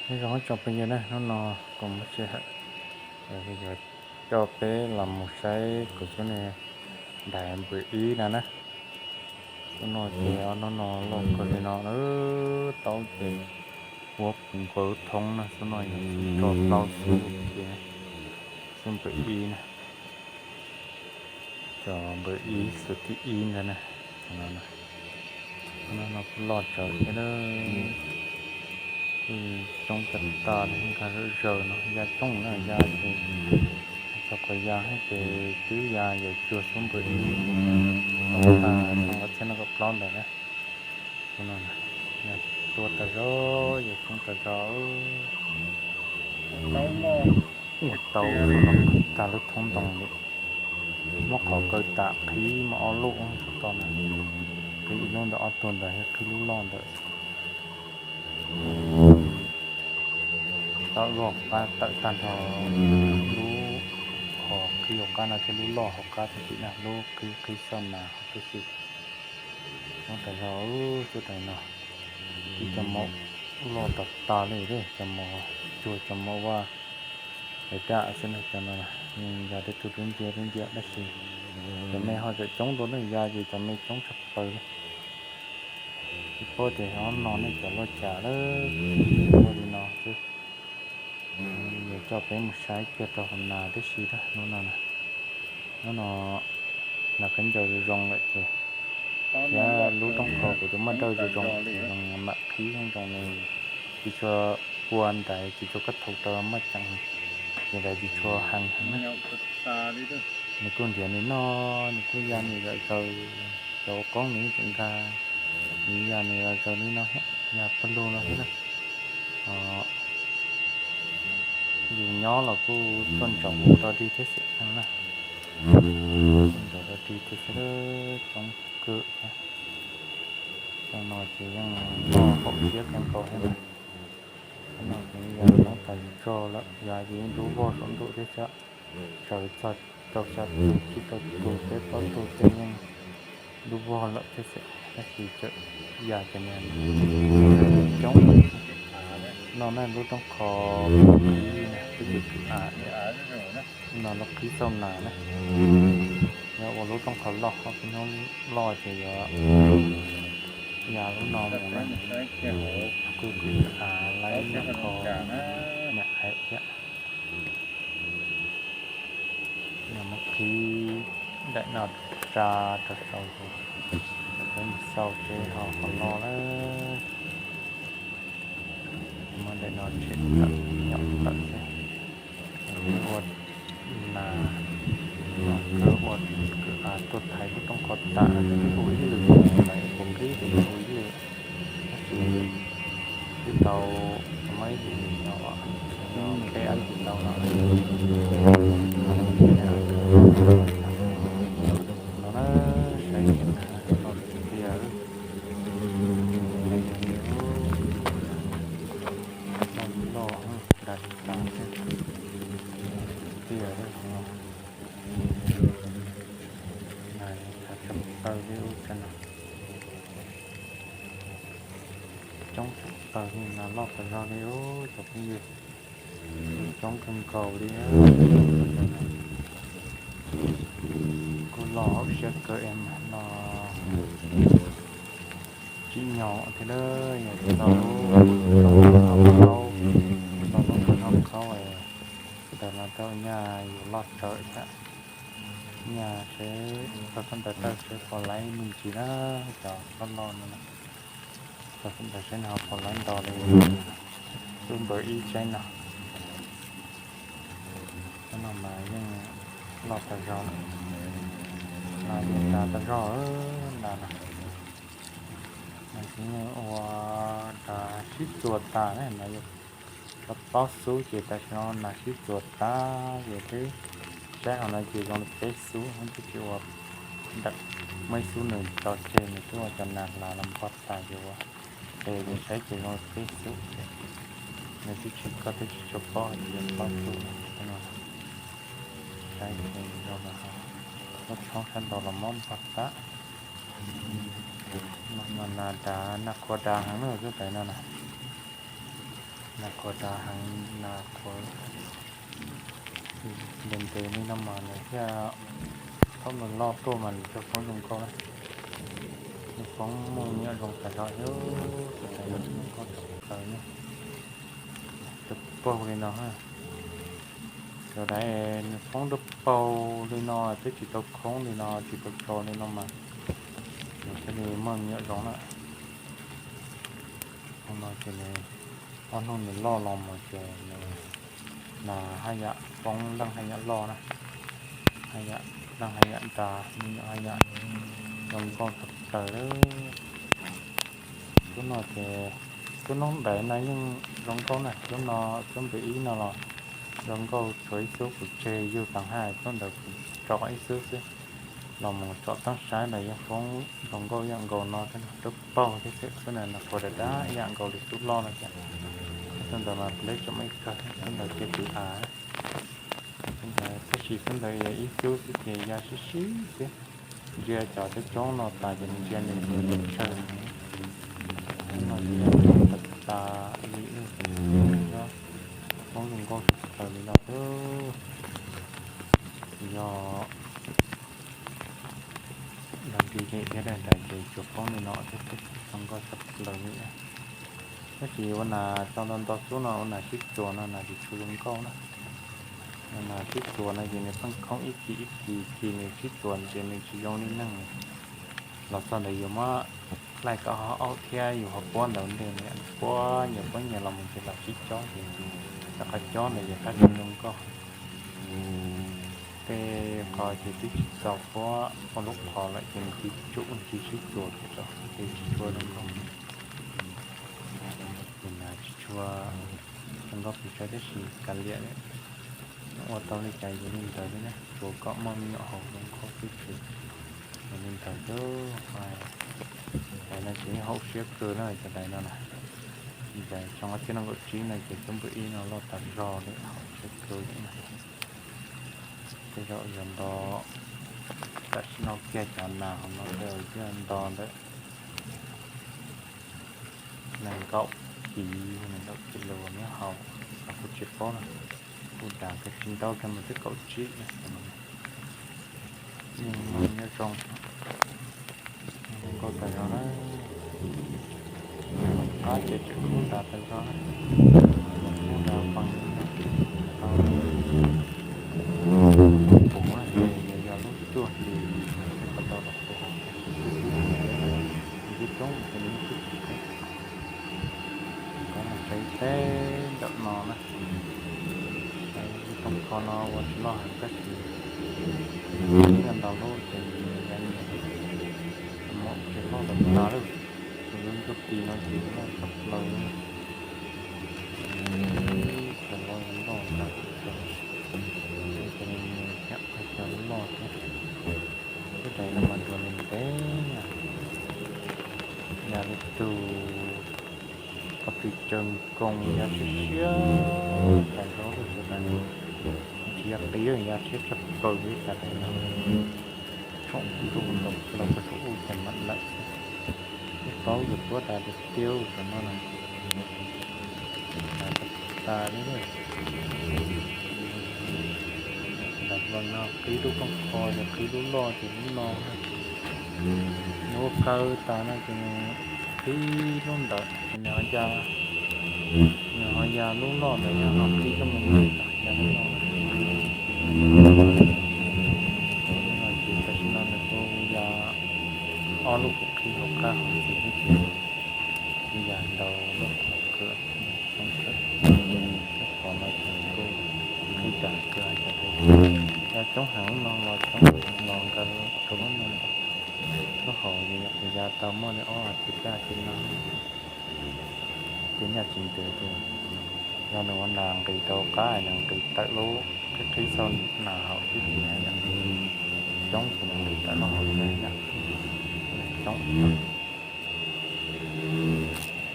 Nyob zoo ib tsoom phooj ywg na, hnub no kuv muaj sij hawm yuav coj peb los mus saib kuv cov niag daim npawm ib no na. Xub no ces ob hnub no loj kawg li no, taub ces ua puv nkaus thoob na, xub no yog rau plaub xub ces xub npawm ib na. Cov npawm ib xub thib ib ntag na. Hnub no kuj loj tsawv thiab, kuj coob tag tag li, nkag zawm zaws no, ya coob na, ya ces txog qhov ya ces twb ya yuav cuag xub npawg ib, tag xyoo ob txhiab nees nkaum plaub ntawd na. Tus no tua tas zog, yuav coob tas zog. Ua tau tag lub thoob ntoo li, muab qhov kaw tas qhib mas ob lub to na, qhib ib lub ntawm ob tug ntawd thiab qhib lub loj ntawd. Tau lub hauv qab tawm tag nrho, lub qhov qhib hauv qab no thiab lub loj hauv qab thiab tim na, lub qhib qhib xauj nas hauv tib si. Muab tas zog, cuab tais no, tib cov maum loj tas tas li, cov maum cuag cov maum vaj es daj xwb na, cov no yog tej tug dub nciab dub nciab tab sis cov me ho tseem coob dua ne, ya ces cov me coob tshaj plaws li. Tsis paub tias ob no nej cov luaj cas lawm, li no xwb. Yuav coj peb mus saib kiag rau hauv nas tib si na, hnub no na. Hnub no nas khaub ncaws zoo zoo lawm ces thiab lub rooj kho kuv tus maj dawj zoo zoo, zoo mam qhib zoo zoo ne, tsis tshua ua ntaiv, tsis tshua kab thaum rau maj ceem, ces ntaiv tsis tshua heev heev na. Nws kuj nrhiav nws noj, nws kuj ya nws zom zaws, cov ua qoob nws tseem nkag, nws ya nws zom zaws li no thiab, ya pawg lug no thiab na. Yus nyob los kuj tuaj ntsaum ua dog dig thiab xwb na. Tuaj ntsaum dog dig thiab xwb, coob kawg thiab. Cov no ces yeej loj haum siab kawg nkaus thiab na. Cov no ces yog coob tas zog lawm, yog ces yeej dub vog saum ntuj thiab xwb. Sawv txog rau xya tus tsib rau tus peb plaub tus tej yeej dub vog lawm thiab xwb, tab sis tseem ya ces nws coob. No na lub rooj kho qhib na, twb yog kwj av thiab. No lub qhib xauj nas na. Yog ua lub rooj kho loj, ob peb hnub loj ces yuav ya lub no mus na. Kuj kwj av laib nram kho niam aiv thiab. Muab qhib daim no tsa rau saud ces peb mus xauj seb ho qhov loj lawm. Muab daim no tshem tawm, nyom tawm seb. Ua nas, ua kwj av tuaj thaiv lub rooj kho tas no ces peb ua ib lwm, lawv ua qhib ces peb ua ib lwm. Tab sis twb tau muaj ib lwm no, peb ab tsis tau no. No na, saib tias loj tiag, loj loj, dag li tas thiab tiag li no. Nas tshaj plaws li ub, tsav no coob tshaj plaws li, nas loj tas zog li ub cov phooj ywg, coob kawg nkaus li. Kuj loj hauv siab kawg es mas no tsim nyog thiab, yog tsis tau lub rooj kho qhaub, tsis tau lub rooj kho qhaub es ntawd los tau nyaj yuav loj tsawv thiab. Nyaj seb txog thaum ntawd tawm seb puas laib me ntsis na, cov loj loj no. Txog thaum ntawd seb nws ho puas laib nto li xub npawg ib saib no. Cov no mas yeej loj tas zog, nas yeej dav tas zog na no. Nas yeej ua dav sib txuas tas na no, yog plaub xub ces tam sim no nas sib txuas tas ces twb saib hauv no ces zoo li peb xub, twb tsis ua ntawm, muaj ib xub nws tso tseg, nws twb ua cov nas hlav los npog tas ces ua, ces saib ces zoo li peb xub ces nws twb tsis, koj twb tsis tshua paub hais tias yog plaub xub no. Saib ces zoo li lub tshoob sab nraud los mob npog tag. Nas dav, nas qhuav dav heev na, lub tais no na. Nas qhuav dav heev, nas qhuav ntev ntev li no mas nws thiaj thaum nws loj tuaj mas nws thiaj poob zoo nkauj na. Nws poob muaj me nyuam zoo tas zog li, tus dais no zoo nkauj tshaj plaws na. Dawb paug li no, cov dais nws poob dawb paug li no twb tsis tau khoob li no, tsis tau tso li no mas nws thiaj li muaj me nyuam zoo na. Hnub no ces nws, ob hnub nws loj los mus ces nws, nas haj yam poob leej haj yam loj na, haj yam leej haj yam dav, me nyuam haj yam zoo nkauj tshaj plaws li. Lub no ces, lub noob dais no yeej zoo nkauj na, lub no, lub npis ib no los zoo nkauj, tshuav ib xub kuv tseg yug tas haj, xub ntawd kuv tso ib xub xwb, los mus tsom teeb saib los yeej poob zoo nkauj ib yam nkaus no thiab, dawb paug thiab xwb. Xub ntawd nas qhuav dav dav ib yam nkaus li xub loj no thiab. Xub ntawd mas pleb tseem muaj ib kawg, xub ntawd cia tus av. Xub ntawd tab sis xub ntawd ib xub xwb ces ya sib sib xwb. Ntsia cov coob coob no tas ces ntsia nws tsis tshaw. Xub no ces ya coob tas tas li, poob zoo nkauj tshaj plaws li no xwb. Yog los nti li thiab daim ntais ces tsuas poob li no thiab xwb, zoo nkauj tshaj plaws li. Tab sis ua nas tso nto nto xub no ua nas sib txuas no nas tsis tshua zoo nkauj na. Ua nas sib txuas no ces nws pheej khoob ib kis ib kis, kis nws sib txuas ces nws tsis zoo li neeg. Los txog ntawd yus muab laij kom ho aub thiab yus ho puab ntawd ntej, puab nyias puab nyias los mus ces los sib cob ces rov qab cob ntawd ces qab tsis zoo nkauj. Tej qhov ces twb tsis txaus puab ua lub qhov lawm ces nws cia li tsum cia li sib txuas kiag rau ces tsis tshua zoo nkauj. Ces nas tsis tshua zoo nkauj pes tsawg tab sis kav liam, ua tau li cas yus li ntawd li na, tsuav kom muaj me nyuam haus zoo nkauj xwb ces yus li ntawd xwb. Dais no ces yeej haum siab kawg na cov dais no na. Dais xyoo ob txhiab nees nkaum tsib no ces xub npwb ib no loj tas zog li, haum siab kawg li na. Tej zaum yog nto, tam sim no kiag cov nas hauv no tej zaum yeej nto ntawm nees nkaum kis, nees nkaum kis lus nyob hauv, los kuj tsis paub na. Kuj dav kawg, tsis ntau kiag mas twb kaum tsib na. Yeej muaj me nyuam zoo nkauj tas zog na. Qab ces tseem kub dav tas zog na. Kub dav pes, puv na, ces yog lub cuaj hlis thiaj tau los puv hauv. Nws coob coob ces nws yeej kub kub thiab. Koj los saib teb ntawm no na, saib lub toob kho no ua tsis loj heev tab sis ib ntaus lub ces nws ya nyiam, mus tsis loj los tas lawm. Tus lub ncuj tis no ces loj tshaj plaws li. Ib cov loj loj ntawd, ces nws thiab cov loj thiab. Lub dais no mas dua ntev ntev na, ya li tus, qhov twg caw nkoos ya siab siab tas zog lub dais no, tsis ya qis ya siab tshaj plaws li cov dais no. Tshoom ntuj ntaus plaws rau saum ub ces mam lawm xwb. Ib paub yus tuab dais tiag tiag cov no na, tas tas li. Dais los nws ho qhib lub kooj kho ces qhib lub loj ces lub no, nws ua kaw tas no ces nws qhib lub ntawd ces nws ho ya, nws ho ya lub loj ntawd ho qhib koj mus ya lub no. Ces tam sim no nws kuj ya ob lub kuv qhib hauv qab hauv ces kuj ya ntau lub qhov kawg, coob kawg. Lub qhov no ces nws kuj qhib dav kawg, cov dais ya coob heev lub no los coob los nkawd rau lub no. Lub hauv ces yog kuv ya tau muaj li ob hais tias peb hais tias no, ces nyaj tsis ntev ces yog nws ua nas nqis rau qab nws nqis tawm lub qhib qhib xauj nas hauv xwb ces nws yam coob ces nws nqis tawm lub hauv na, coob.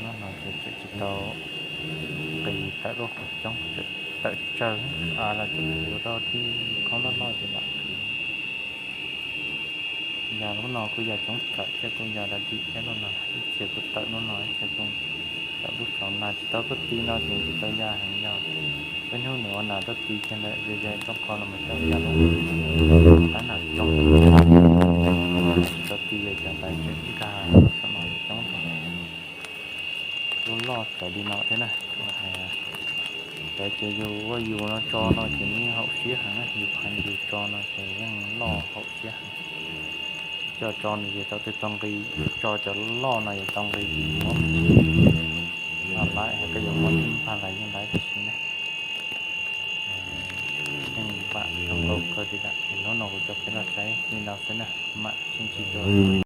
Lub no ces tseem tsis tau nqis tawm lub qhov coob, tseem tawm tsawg, av los tseem yuav rau tib khoob loj loj ces mam qhib. Ya lub no kuj ya coob kawg thiab kuj ya dab dim thiab lub no, ib txhia kuj tawm lub no ib txhia kuj Cov lub saum nas tsis tau tuaj ti no ces tsis tau ya heev, yog peb hnub nws ua nas tuaj ti kiag ntawd ze ze rooj qho no mas coj ya lawm. Tab nas coob, tsis tau ti ces cov ntawd tseem nkag saum no coob tag. Lub loj tsawv li no thiab na, tsuas hais tias ces yus ua yus no tso no ces nws yeej haum siab heev na, yus phav yus tso no ces yeej loj haum siab heev. Coj tso no ces tau tej tau nqi, tso cov loj no ces tau nqi ces muab me ntsis no lawm, yog koj yuav muab ib pab lawm yeej lawm tab sis ne, yeej npam zoo nkauj kawg li lawm. Es hnub no kuv coj peb los saib li no xwb na, mam sib ntsib dua.